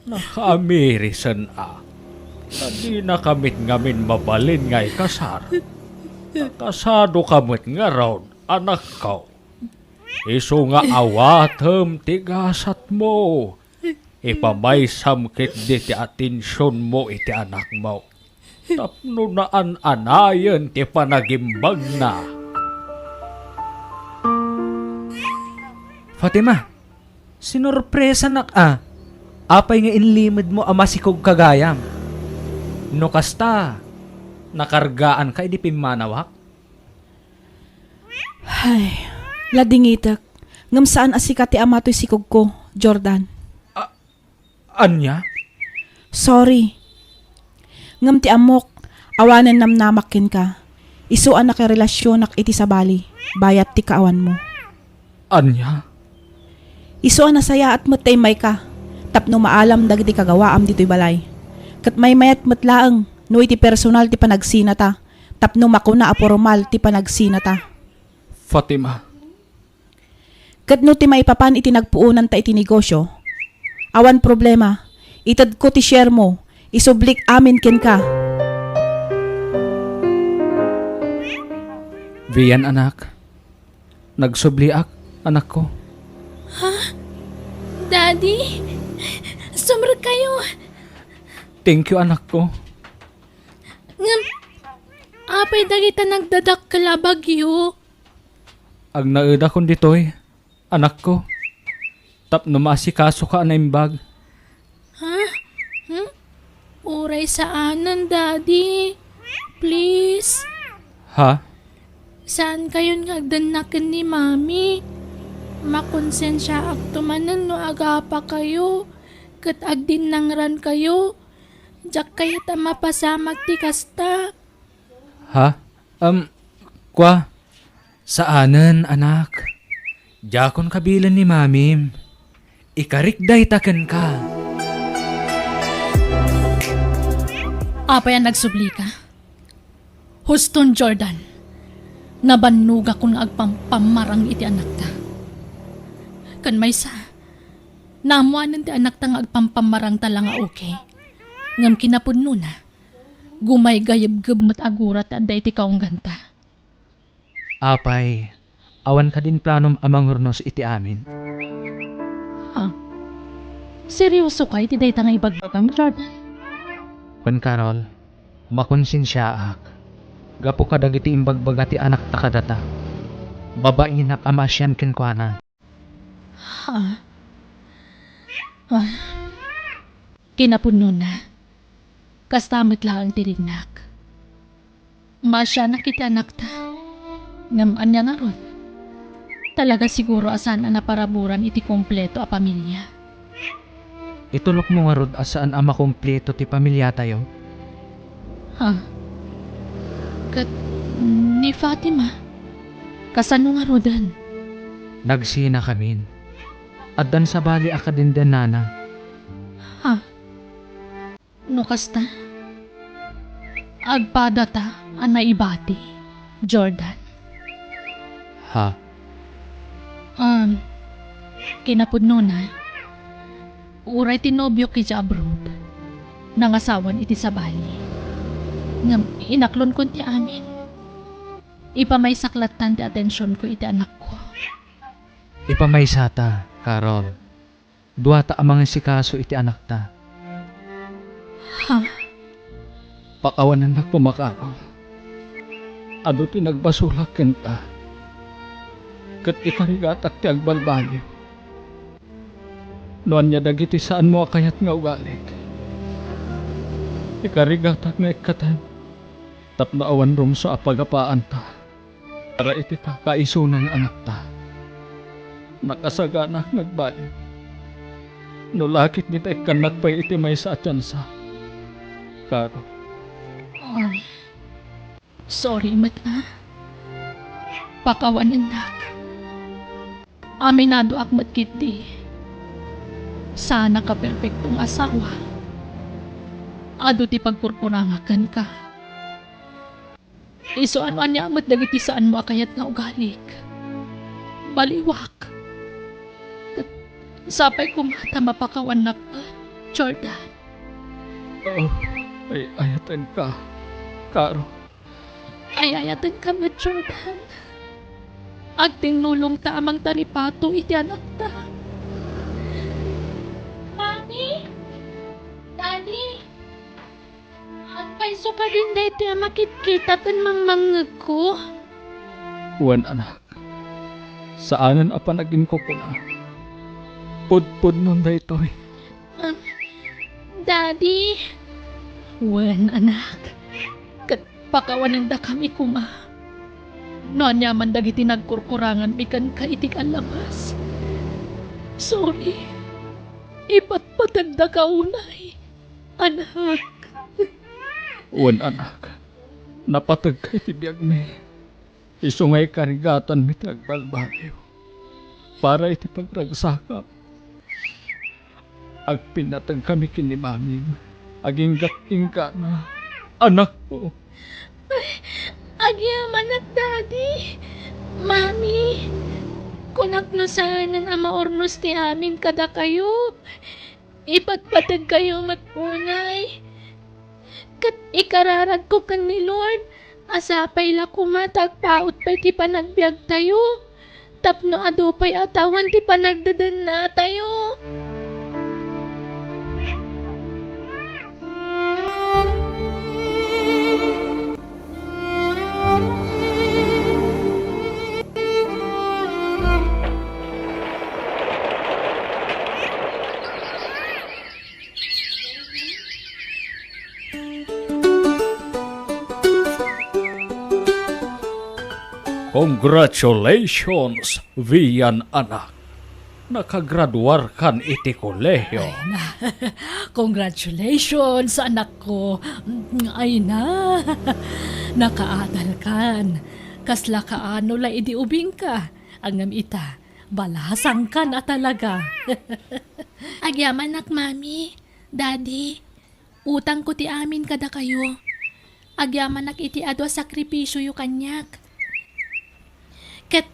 nakaamirisen a. Ta dinaka met ngamin mabalin nga ikasar. Ta kasadoka met ngarud, anakko. Isu nga awatem ti gasatmo. Ipamaysam ketdi ti atensionmo iti anakmo tapno naan-anayen ti panagimbagna. Fatima, sinorpresanak a. Apay nga inlimedmo a masikogka gayam? No kasta, nakargaanka idi pimmanawak? Ay, ladingitek. Ngem saan a sika ti ama toy sikogko, Jordan. A-, ania? Sorry. Ngem ti ammok, awanen namnamak kenka. Isu a nakarelasionak iti sabali, bayat ti kaawanmo. Ania? Isu a nasayaat met ta immayka, tapno maalam dagiti kagawaam ditoy balay. Ket maymayat met laeng no iti personal ti panagsinata, tapno makuna a pormal ti panagsinata. Fatima. Ket no ti maipapan iti nagpuonanta iti negosio, awan problema. Itedko ti sharemo, isublik amin kenka. Vian, anak, nagsubliak, anakko. Ha? Daddy? Sumrekkayo. Thank you, anakko. Ngem, apay dagita nagdadakkel a bagyo? Agnaedakon ditoy, anakko, tapno maasikasoka a naimbag. Ha? Hmm? Uray saanen, Daddy. Please. Ha? Saankayon nga agdannak ken ni Mami. Makonsensiaakto manen no agapakayo ket agdinnangrankayo. Diak kayat a mapasamak ti kasta. Ha? Um, kwa, saanen, anak. Diakon kabilen ni Mamim. Ikarik dayta kenka. Apay a nagsublika? Huston, Jordan, nabannogakon nga agpampammarang iti anakta. Ken maysa, naammoanen ti anakta nga agpampammarangta la nga okay. Ngem kinapudnona, Gumaygayebgeb met a gura ti adda iti kaungganta. Apay, awan kadin planom a mangurnos iti amin? Ha? Seryosoka iti dayta nga ibagbagam, Jordan? Wen, Carol, makonsensiaak gapu kadagiti imbagbaga ti anakta kadata. Babainak a maasian kenkuana. Ha? Ah. Kinapudnona, kasta met laeng ti rinnak. Maasianak iti anakta. Ngem ania ngarud? Talaga siguro a saan a naparaburan iti kompleto a pamilia. Itulokmo ngarud a saan a makompleto ti pamiliatayo? Ha? Ket ni Fatima? Kasano ngaruden? Nagsinakamin. Addan sabali a kadindennana. Ha? No kasta, agpadata a naibati, Jordan. Ha? Um, kinapudnona, uray ti nobiok idiay abroad, nangasawan iti sabali. Ngem inaklonkon ti amin. Ipamaysak lattan ti atensionko iti anakko. Ipamaysata, Carol. Duata a mangisikaso iti anakta. Ha? Pakawanennak koma, Carol. Adu ti nagbasolak kenka. Ket ikarigatak ti agbalbaliw. No ania dagiti saanmo a kayat nga ugalik, ikarigatak nga ikkaten tapno awan rumsua a pagapaanta para iti kakaisuna nga anakta. Nakasaganak nga agbaliw. No lakip dita ikkannak pay iti maysa a tiansa. Carol. Ah, sorry met, ah. Pakawanennak. Aminadoak met ketdi. Saannak a perpekto nga asawa. Adu ti pagkurkurangak kenka. Isu a no ania met dagiti saanmo a kayat nga ugalik. Baliwak. Ket sapay koma ta mapakawannak, Jordan. Oh, ay-ayatenka, Carol. Ay-ayatenka met, Jordan. Agtinulongta a mangtaripato iti anakta. Mami! Daddy! Agpayso kadin daytoy a makitkita ken mangmangngegko? Wen, anak. Saanen a panaginkukuna. Pudpudnon daytoy. Ah, Daddy. Wen, anak. Ket pakawanendakami koma. No ania man dagiti nagkurkuranganmi kenka iti kallamas. Sorry. Ipatpategdaka unay, anak. Wen, anak. Napategka iti biagmi. Isu nga ikarigatanmi ti agbalbaliw para iti pagragsakam. Agpinnategkami ken ni Mamim. Aginggat-inggana. Anakko. Ay, agyamanak, Daddy. Mami, kunak no saanen a maurnos ti amin kadakayo. Ipatpategkayo met unay. Ket ikararagko ken ni Lord a sapay la koma ta agpaut pay ti panagbiagtayo tapno adu pay a tawen ti panagdedennatayo. Congratulations, Vian anak. Nakagraduarkan iti kolehiyo. Ay na. Congratulations, anakko. Ay na. Nakaadalkan. Kasla kaano la idi ubingka. Ngem ita, balasangkan a talaga. Agyamanak, Mami, Daddy. Utangko ti amin kadakayo. Agyamanak iti adu a sakripisioyo kaniak. Ket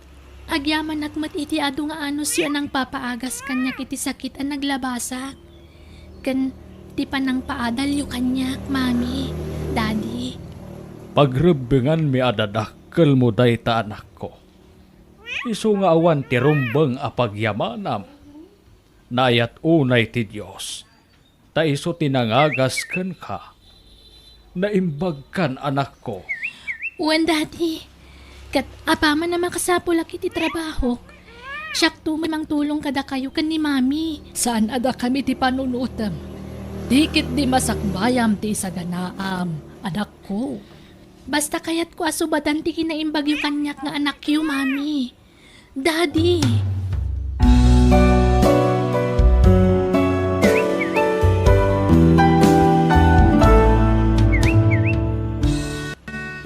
agyamanak met iti adu nga anusyo a nangpapaagas kaniak iti sakit a naglabasak. Ken ti panangpaadalyo kaniak, Mami, Daddy. Pagrebbenganmi a dadakkelmo dayta, anakko. Isu nga awan ti rumbeng a pagyamanam. Naayat unay ti Dios, ta isu ti nangagas kenka. Naimbagkan, anakko. Wen, Daddy. Ket apaman a makasapulak iti trabahok, siakto met mangtulong kadakayo ken ni Mami. Saan a dakami ti panunotem. Ti ketdi masakbayam ti isaganaam, anakko. Basta kayatko a subadan ti kinaimbagyo kaniak nga anakyo, Mami. Daddy.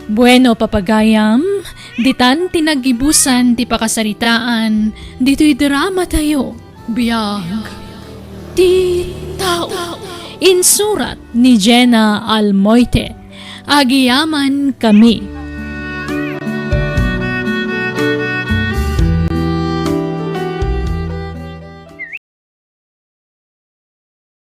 Bueno, papagayam, ditan ti naggibusan ti pakasaritaan ditoy drama tayo. Biag ti tao. Insurat ni Jenna Almoite. Agiyaman kami.